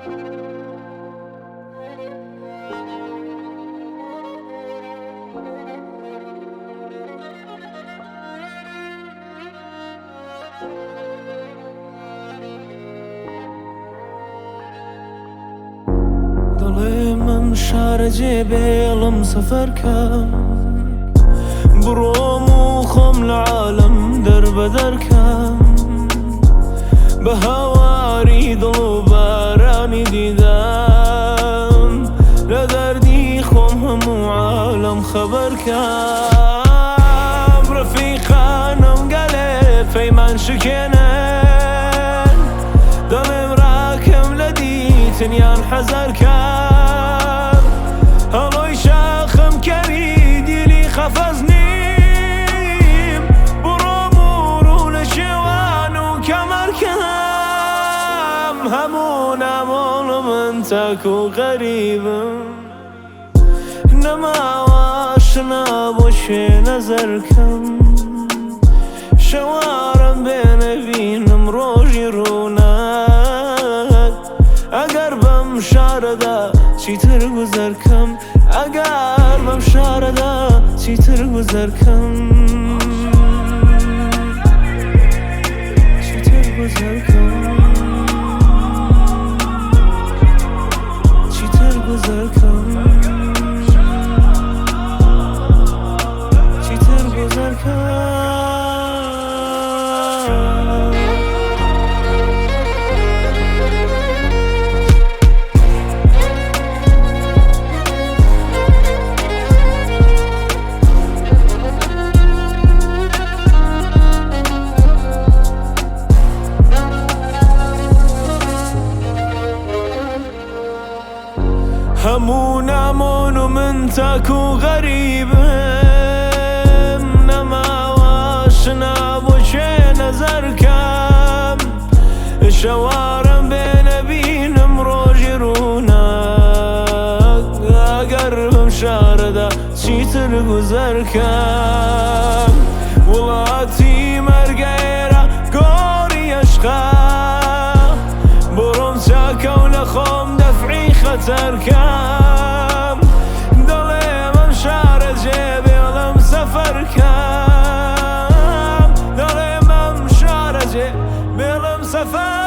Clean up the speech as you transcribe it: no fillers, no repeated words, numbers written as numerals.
دەڵێم ئەم شارە جێ بێڵم سەفەرکەم بڕۆم و خۆم لە عالەم دەربەدەرکەم بە هاواری دڵ و بارانی دیدەم لە دەردی خۆم هەموو عالەم خەبەرکەم ڕەفیقانم گەلێ پەیمان شکێنن دەڵێم ڕاکەم لە دیتنیان حەزەرکەم هەڵۆی شاخم کەوی دیلی خەفەز نیم بڕۆم و ڕوو لە شێوان و کەمەرکەم هەموو نامۆڵ من تاک و غەریبم نەماوە ئاشنا بۆ شوێ نەزەرکەم شەوارم بێنەبینم ڕۆژی ڕووناک ئەگەر بەم شارەدا چیتر گوزەرکەم ئەگەر بەم شارەدا چیتر گوزەرکەم چیتر گوزەرکەم چیتر گوزەرکەم چیتر گوزەرکەم. هەموو نامۆن و من تاک و غەریبم نەماوە ئاشنا بۆ کێ نەزەرکەم شەوارم بێنەبینم ڕۆژی ڕووناک ئەگەر بەم شارەدا چیتر گوزەرکەم وڵاتی مەرگێرە گۆڕی ئەشقا بڕۆم چاکە و لە خۆم دەفعی خەتەرکەم دەڵێم ئەم شارە جێ بێڵم سەفەرکەم دەڵێم ئەم شارە جێ بێڵم سەفەر.